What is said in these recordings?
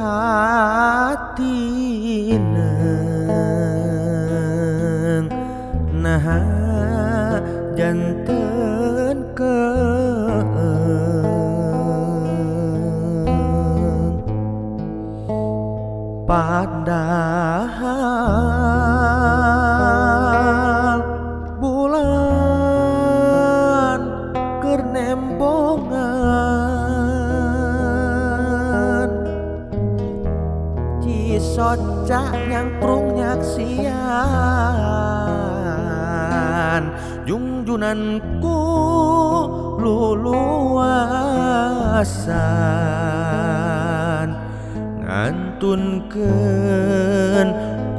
Katineng naha janten keeng padahal bulan keur nembongan Cisoca nyangkrung nyaksian jungjunanku luluasan ngantunkeun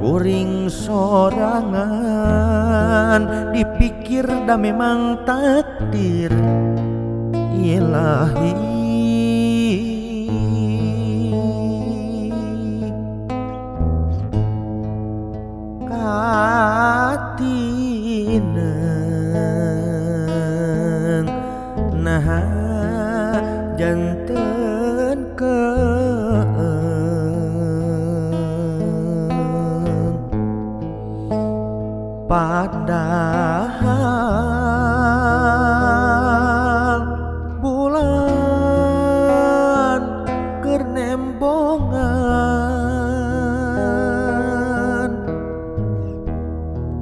kuring sorangan dipikir da memang takdir ilahi. Katineng naha janten keeng padahal bulan keur nembongan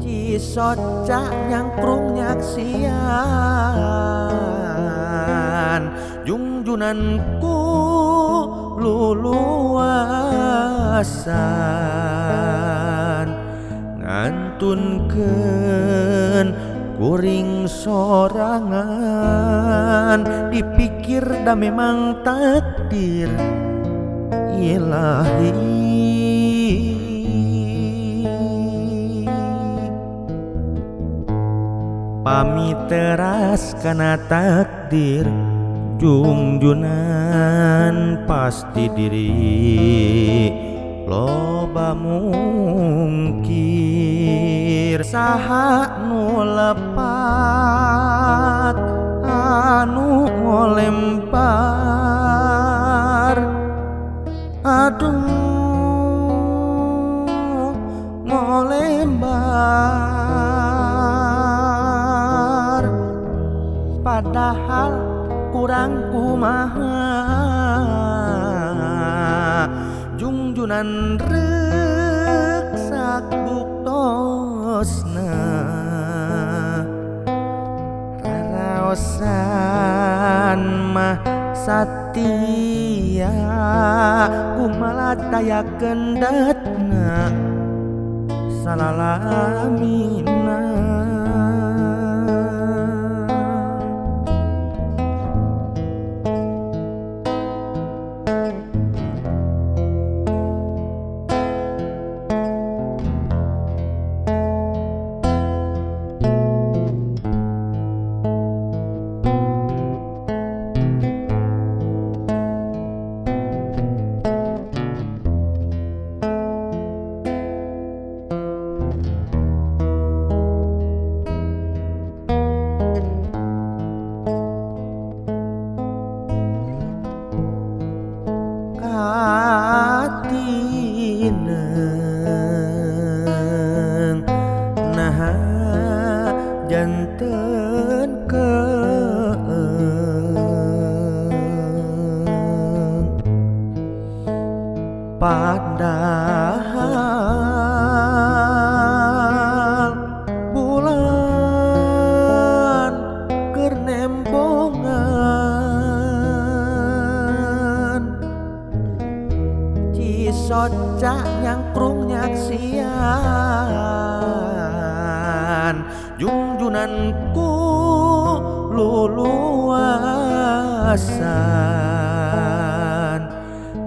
Cisoca nyangkrung nyaksian jungjunanku luluasan ngantunkeun kuring sorangan dipikir da memang takdir ilahi. Pami teras kana takdir jungjunan pasti diri loba mungkir saha nu lepat anu ngolempar aduh ngolembar padahal kurang kumaha jungjunan reksak buktosna raraosan mah satia kumaha taya kendetna salalamina. Katineng naha janten keeng padahal bulan keur nembongan Cisoca nyangkrung nyaksian jungjunanku luluasan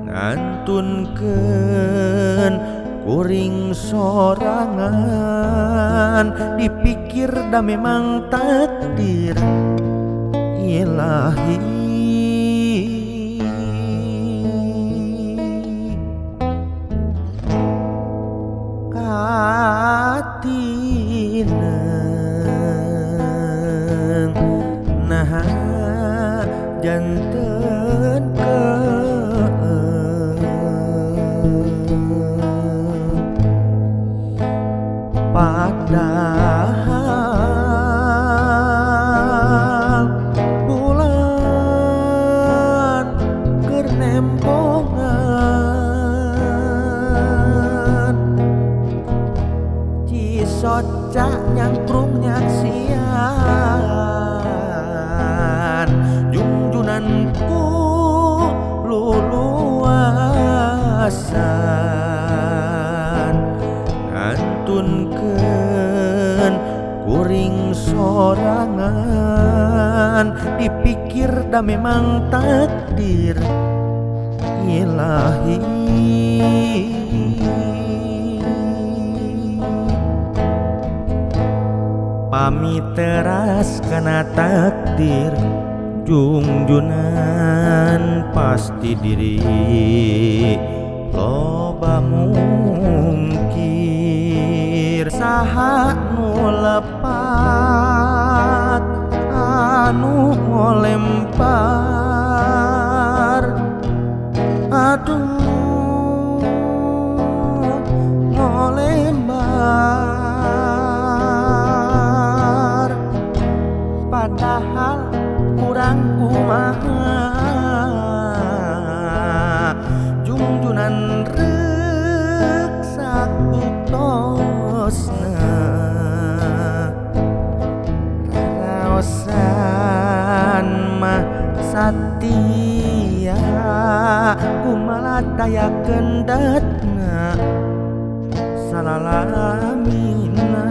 ngantunkeun kuring sorangan dipikir da memang takdir ilahi. Katineng naha janten keeng. Raraosan ngantunkeun kuring sorangan, dipikir da memang takdir ilahi. Pami teras kana takdir jungjunan pasti diri loba mungkir. Saha nu lepat anu ngolempar, aduh ngolembar, padahal kurang kumaha jungjunan reuk sabuktosna. Raraosan mah satia kumaha daya kendetna salalamina.